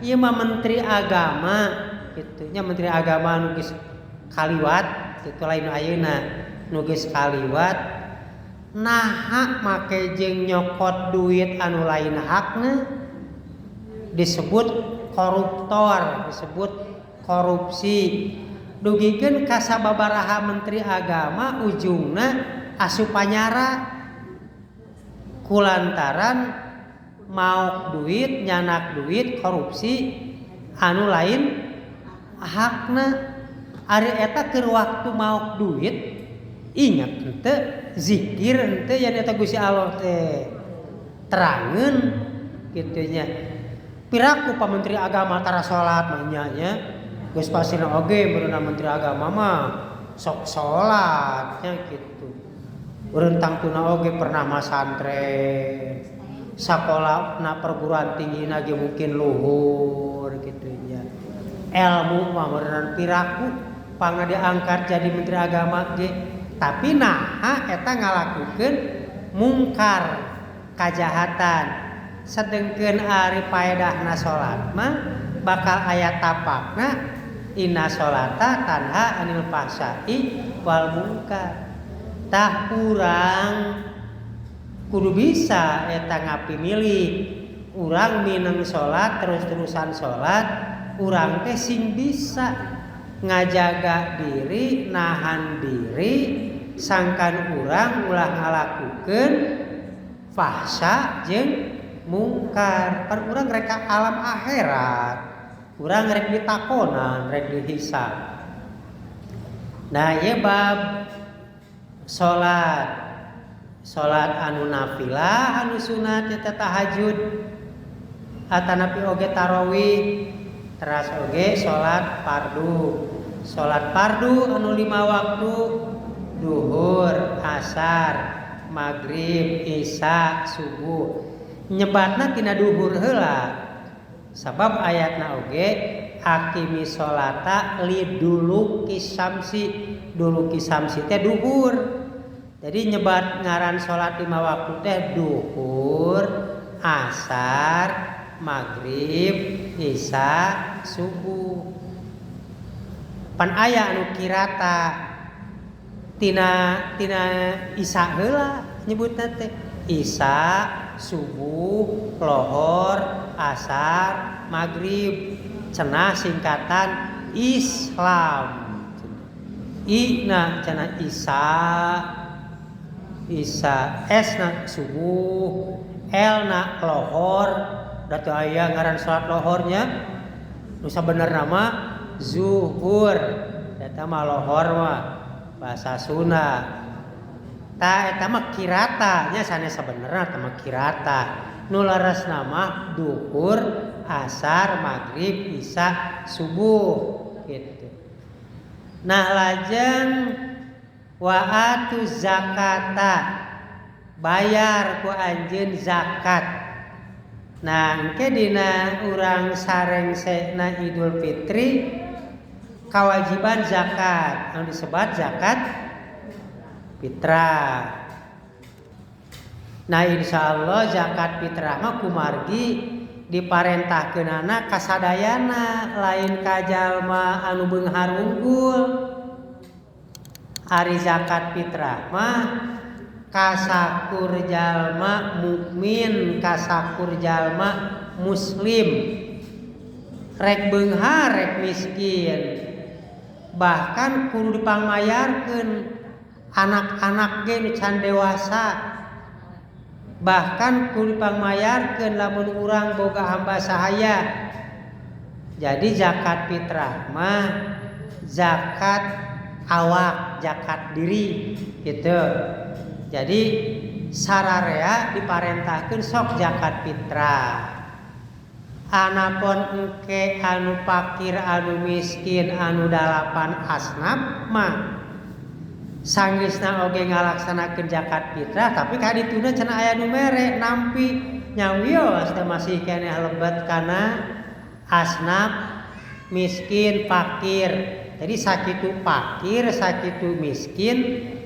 Ieu mah menteri agama kitunya, menteri agama anu geus kaliwat kitu, lain ayeuna nu geus kaliwat. Naha make jeung nyokot duit anu lain hakna disebut koruptor, disebut korupsi. Dugikeun ka sababaraha menteri agama ujungna asup panyara kulantaran maok duit, nyanak duit, korupsi anu lain hakna. Ari eta keur waktu maok duit ingat henteu zikir henteu yen eta Gusti Allah teh terangeun kitu nya. Piraku pa menteri agama tara salat mah nya nya. Geus pasina oge meureunan menteri agama mah sok salat nya kitu. Urang tangtuna oge pernah masantren. Sakola na perguruan tinggi na ge mungkin luhur gitu nya. Ilmu mah meureun piraku pangna diangkat jadi menteri agama ge, tapi naha eta ngalakukeun mungkar kajahatan. Sedengkeun ari paedahna salat mah bakal aya tapakna inna sholata tanha anil fahsya'i wal munkar. Tah urang kudu bisa eta ngapimilih. Urang mineng salat terus-terusan salat, urang teh sing bisa ngajaga diri, nahan diri, sangkan urang ulah ngalakukeun fahsya jeung mungkar. Pan urang rek ka alam akhirat, urang rek ditakonan, rek dihisab. Nah, ieu bab salat. Salat anu nafilah, anu sunat eta tahajud atanapi oge tarawih, teras oge salat fardu. Salat fardu anu 5 waktu, duhur, asar, maghrib, isya, subuh. Nyebatna tina duhur heula. Sabab ayatna oge aqimi sholata liduluki syamsi. Duluki syamsi teh duhur. Jadi nyebat ngaran salat 5 waktu teh duhur, asar, maghrib, isya, subuh. Pan aya anu kirata tina isya heula nyebutna teh isya, subuh, lohor, asar, maghrib. Cenah singkatan Islam. I na cenah isya, isya, S na subuh, L na lohor. Da teu aya ngaran salat lohornya. Nu sabenerna mah zuhur. Eta mah lohor mah bahasa Sunda. Ta eta mah kirata nya sanes sabenerna eta mah kirata. Nu leresna mah duhur, asar, maghrib, isya, subuh gitu. Nah lajeng wa atu zakata, bayar ku anjeun zakat. Nah engke dina urang sarengsekna Idul Fitri kewajiban zakat anu disebat zakat fitrah. Nah insyaallah zakat fitrah mah kumargi diparentahkeunana kasadayana, lain ka jalma anu beunghar unggul. Ari zakat fitrah mah kasakur jalma mukmin, kasakur jalma muslim, rek beunghar rek miskin, bahkan kudu dipangmayarkeun anak-anak ge nu can dewasa, bahkan kudu dipangmayarkeun lamun urang boga hamba sahaya. Jadi zakat fitrah mah zakat awak, zakat diri gitu. Jadi sararea diparentahkeun sok zakat fitrah. Anapun engke anu fakir, anu miskin, anu 8 asnaf mah sanggeusna oge ngalaksanakeun zakat fitrah, tapi kadituna cenah aya nu mere nampi nyawios teh masih keneh lebet kana asnaf miskin fakir. Jadi sakitu fakir, sakitu miskin,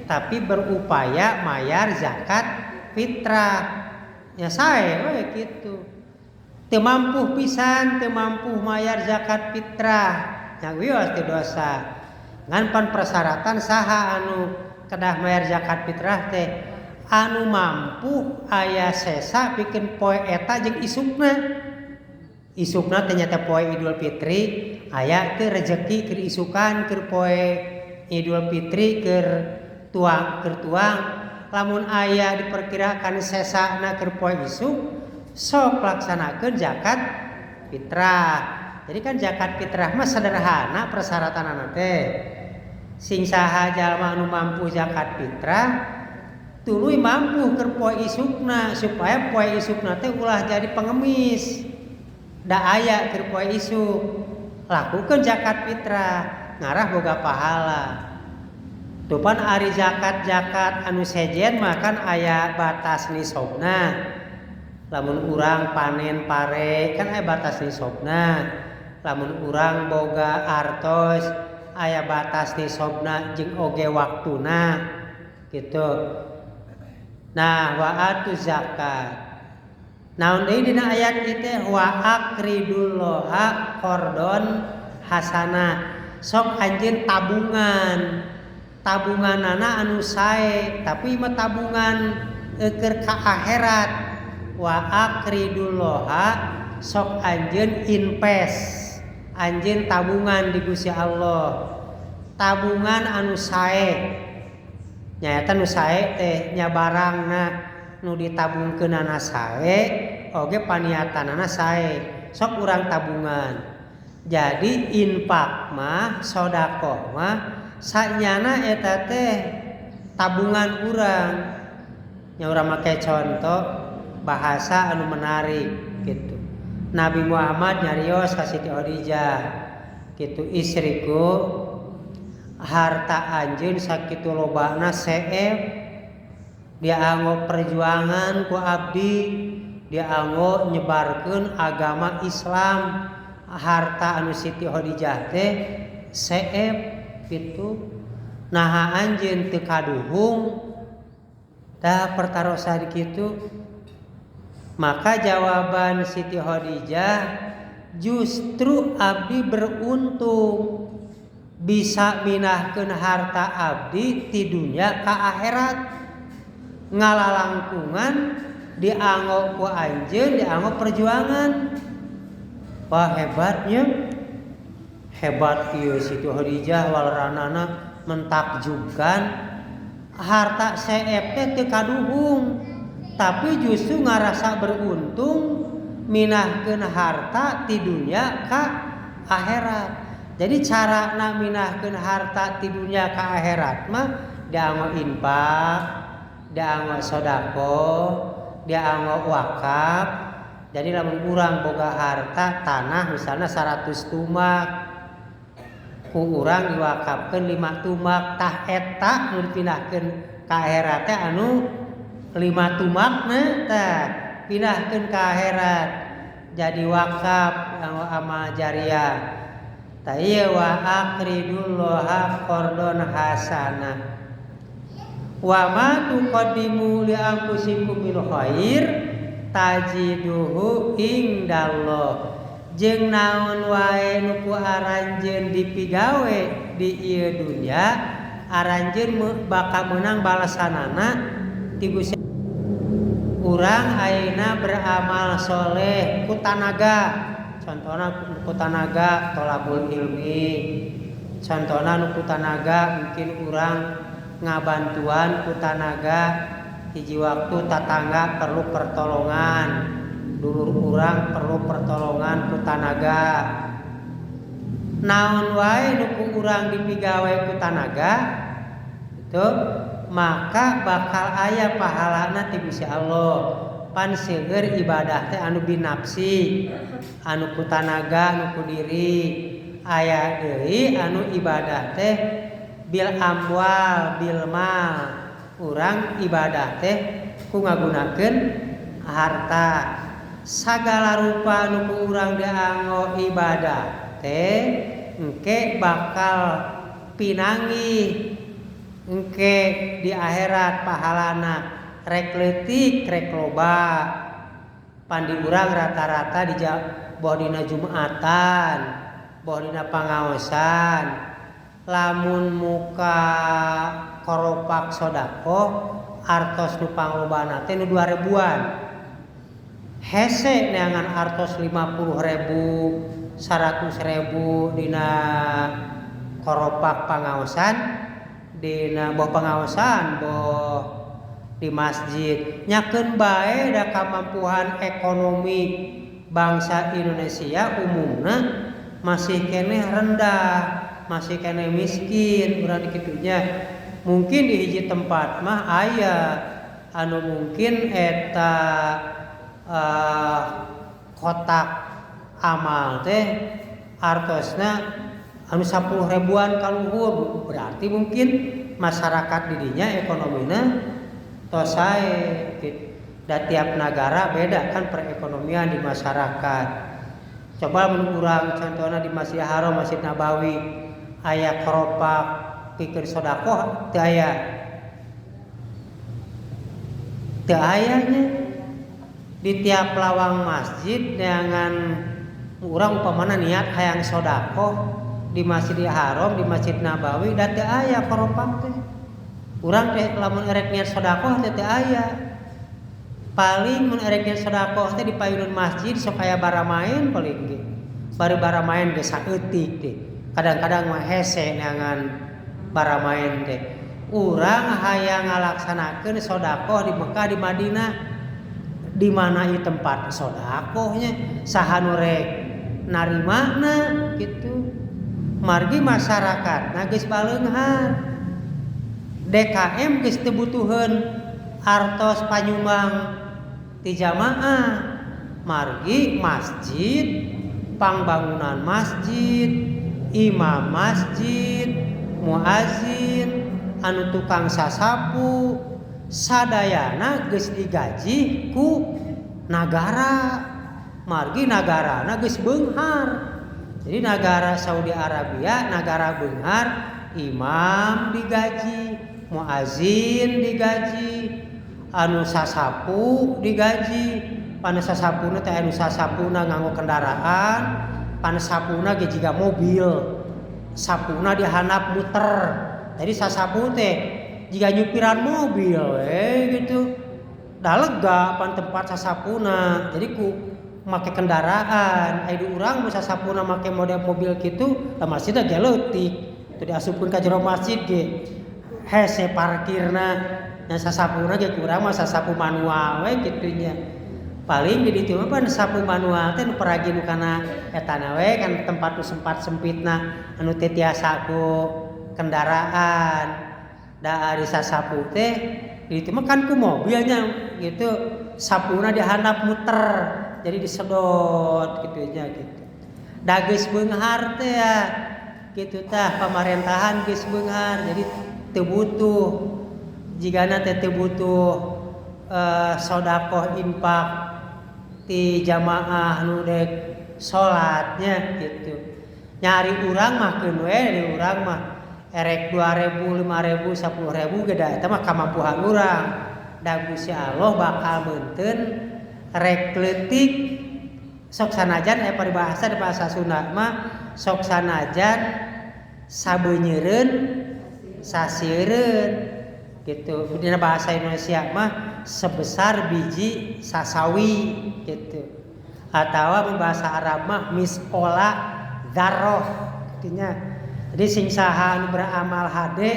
tapi berupaya mayar zakat fitrah. Ya sae we kitu. Teu mampu pisan, teu mampu mayar zakat fitrah, nyawios teu dosa. Ngan pan persyaratan saha anu kedah mayar zakat fitrah teh anu mampu aya sesa pikeun poe eta jeung isukna. Isukna teh nyata poe Idul Fitri, aya teu rejeki keur isukan keur poe Idul Fitri keur tuang, keur tuang. Lamun aya diperkirakan sesana keur poe isuk, sok laksanakeun zakat fitrah. Jadi kan zakat fitrah mah sederhana persyaratanana teh. Sing saha jalma anu mampu zakat fitrah tuluy mampu keur poe isukna, supaya poe isukna teh ulah jadi pengemis. Da aya keur poe isuk, lakukeun zakat fitrah ngarah boga pahala. Tupan ari zakat-zakat anu sejen mah kan aya batas nisobna. Lamun urang panen pare kan aya batas nisobna. Lamun urang boga artos aya batas nisobna jeung oge waktuna gitu. Nah, wa atu zakat. Naon deui dina ayat ieu teh wa aqridullaha qardon hasana. Sok anjeun tabungan. Tabunganana anu sae, tapi mah tabungan keur ka akhirat. Wa aqridullaha sok anjeun invest, anjeun tabungan di Gusti Allah. Tabungan anu sae. Nyaeta nu sae teh nya barangna nu ditabungkeunana sae, oge paniatanana sae. Sok urang tabungan. Jadi infak mah, sedekah mah sanyana eta teh tabungan urang. Nya urang make contoh bahasa anu menarik gitu. Nabi Muhammad nyarios ka Siti Khadijah gitu, istriku harta anjeun sakitu lobana seep dianggo perjuangan ku abdi, dianggo nyebarkeun agama Islam. Harta anu Siti Khadijah teh seep gitu. Naha anjeun teu kaduhung tah pertarosan kitu. Maka jawaban Siti Khadijah, justru abdi beruntung bisa minahkeun harta abdi ti dunya ka akhirat. Ngalalangkungan dianggo ku anjeun, dianggo perjuangan. Wah, hebatnya. Hebat ieu Siti Khadijah waleranana mentakjubkan. Harta seep teh teu kaduhung, tapi justru ngarasa beruntung minahkeun harta ti dunya ka akhirat. Jadi carana minahkeun harta ti dunya ka akhirat mah dianggo infak, dianggo sedekah, dianggo wakaf. Jadi lamun urang boga harta tanah misalnya 100 tumak, ku urang diwakafkeun 5 tumak, tah eta nu dipindahkeun ka akhirat teh anu 5 tumakna tah pindahkeun ka akhirat jadi wakaf anggo amal jariah. Tah ieu wa aqridullaha qardon hasana. Wa ma tuqaddimu li anfusikum min khair tajiduhu indallah. Jeung naon wae nu ku aranjeun dipigawe di ieu dunya, aranjeun bakal meunang balasanana ti Gusti. Urang ayeuna beramal soleh ku tanaga, contohna ku tanaga tolabul ilmi, contohna nu ku tanaga mungkin urang ngabantuan ku tanaga hiji waktu tatangga perlu pertolongan, dulur urang perlu pertolongan ku tanaga. Naon wae nu ku urang dipigawe ku tanaga itu maka bakal aya pahalana ti Gusti Allah. Pan seueur ibadah teh anu binafsi, anu ku tanaga, anu ku diri. Aya deui anu ibadah teh bil amwal bil mal. Urang ibadah teh ku ngagunakeun harta. Sagala rupa nu ku urang dianggo ibadah teh engke bakal pinanggih engke di akhirat pahalana, rek leutik rek loba. Pan di urang rata-rata di boh dina Jumatan, boh dina pangaosan, lamun muka koropak sodakoh artos nu panglobana teh nu 2000-an. Hese neangan artos 50.000, 100.000 dina koropak pangaosan, dina boh pangaosan boh di masjid. Nyakeun bae da kamampuan ekonomi bangsa Indonesia umumna masih keneh rendah, masih keneh miskin urang dikitunya. Mungkin di hiji tempat mah aya anu mungkin eta kotak amal teh artosna anu 10 ribuan kaluhur, berarti mungkin masyarakat didinya ekonomina tos sae gitu. Da tiap nagara beda kan perekonomian di masyarakat. Coba mun urang contohna di Masjid Haram, Masjid Nabawi aya keropak pikeun sedekah teu aya. Teu aya nya. Di tiap lawang masjid neangan urang upamana niat hayang sedekah di Masjidil Haram, di Masjid Nabawi da teu aya keropak teh. Urang teh lamun erek niat sedekah teh teu aya. Paling mun erek niat sedekah teh di payunun masjid sok aya baramaen paling ge. Bari baramaen ge saeutik teh. Kadang-kadang mah hese neangan baramaen teh. Urang hayang ngalaksanakeun sedekah di Mekah, di Madinah, di mana ieu tempat sedekahnya, saha nu rek narimana gitu. Margi masyarakatna geus baleunghar. DKM geus teu butuheun artos panyumbang ti jamaah. Margi masjid, pangbangunan masjid, imam masjid, muazin, anu tukang sasapu, sadayana geus digaji ku nagara. Margi nagarana geus beunghar. Jadi nagara Saudi Arabia nagara beunghar, imam digaji, muazin digaji, anu sasapu digaji. Anu sasapuna teh anu sasapuna nganggo kendaraan, pan sapuna ge jiga mobil. Sapuna dihandap muter. Jadi sasapu teh jiga nyupiran mobil we gitu. Da lega pan tempat sasapuna. Jadi ku make kendaraan. Aya di urang mun sasapuna make model mobil kitu, da masjidna ge leutik. Teu diasupkeun ka jero masjid ge hese parkirna. Nya sasapuna ge kurang mah sasapu manual we kitu nya. Paling di ditu mah pan sapu manual teh nu paragi nu kana etana we kan tempat nu sempat sempitna anu teu tiasa ku kendaraan. Da ari sasapu teh di ditu mah kan ku mobilnya gitu. Sapuna dihandap muter. Jadi disedot kitu nya gitu. Da geus beunghar teh ya kitu tah pamarentahan geus beunghar jadi teu butuh jigana teh teu butuh sedekah infak ti jamaah nu dek salatnya gitu. Nyari urang mah keun we di urang mah erek 2000, 5000, 10000 ge da eta mah kamampuhan urang. Da Gusti Allah bakal meunteun rek leutik sok sanajan aya paribahasa di bahasa Sunda mah sok sanajan sabeunyereun sasiereun gitu. Dina bahasa Indonesia mah sebesar biji sasawi gitu. Atawa mun bahasa Arab mah misqala dzarrah artinya. Jadi sing saha anu beramal hade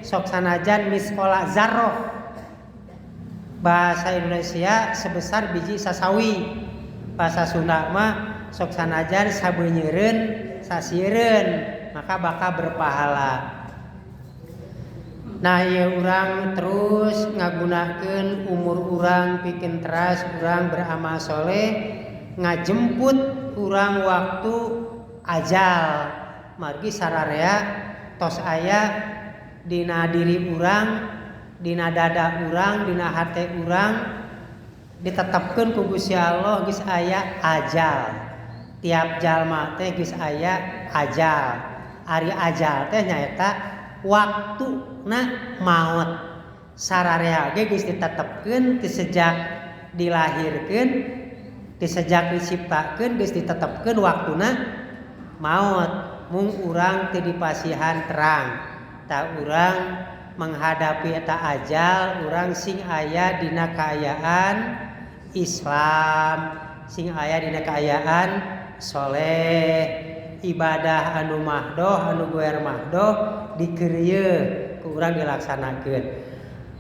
sok sanajan misqala dzarrah. Bahasa Indonesia sebesar biji sasawi. Bahasa Sunda mah sok sanajan sabeunyereun sasiereun maka bakal berpahala. Nah ieu urang terus ngagunakeun umur urang pikeun teras urang beramal soleh ngajemput urang waktu ajal. Margi sararea tos aya dina diri urang, dina dada urang, dina hate urang ditetepkeun ku Gusti Allah geus aya ajal. Tiap jalma teh geus aya ajal. Ari ajal teh nyaeta waktuna maot. Sararea ge geus ditetepkeun ti sejak dilahirkeun, ti sejak diciptakeun geus ditetepkeun waktuna maot. Mung urang teu dipasihan terang. Ta urang menghadapi eta ajal, urang sing aya dina kaayaan Islam, sing aya dina kaayaan soleh, ibadah anu mahdoh, anu goer mahdoh dikeureuyeun ku urang dilaksanakeun.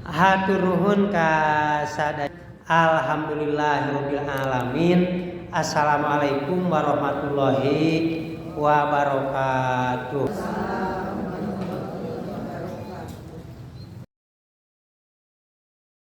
Hatur nuhun ka sadaya. Alhamdulillahirabbil alamin. Assalamualaikum warahmatullahi wabarakatuh.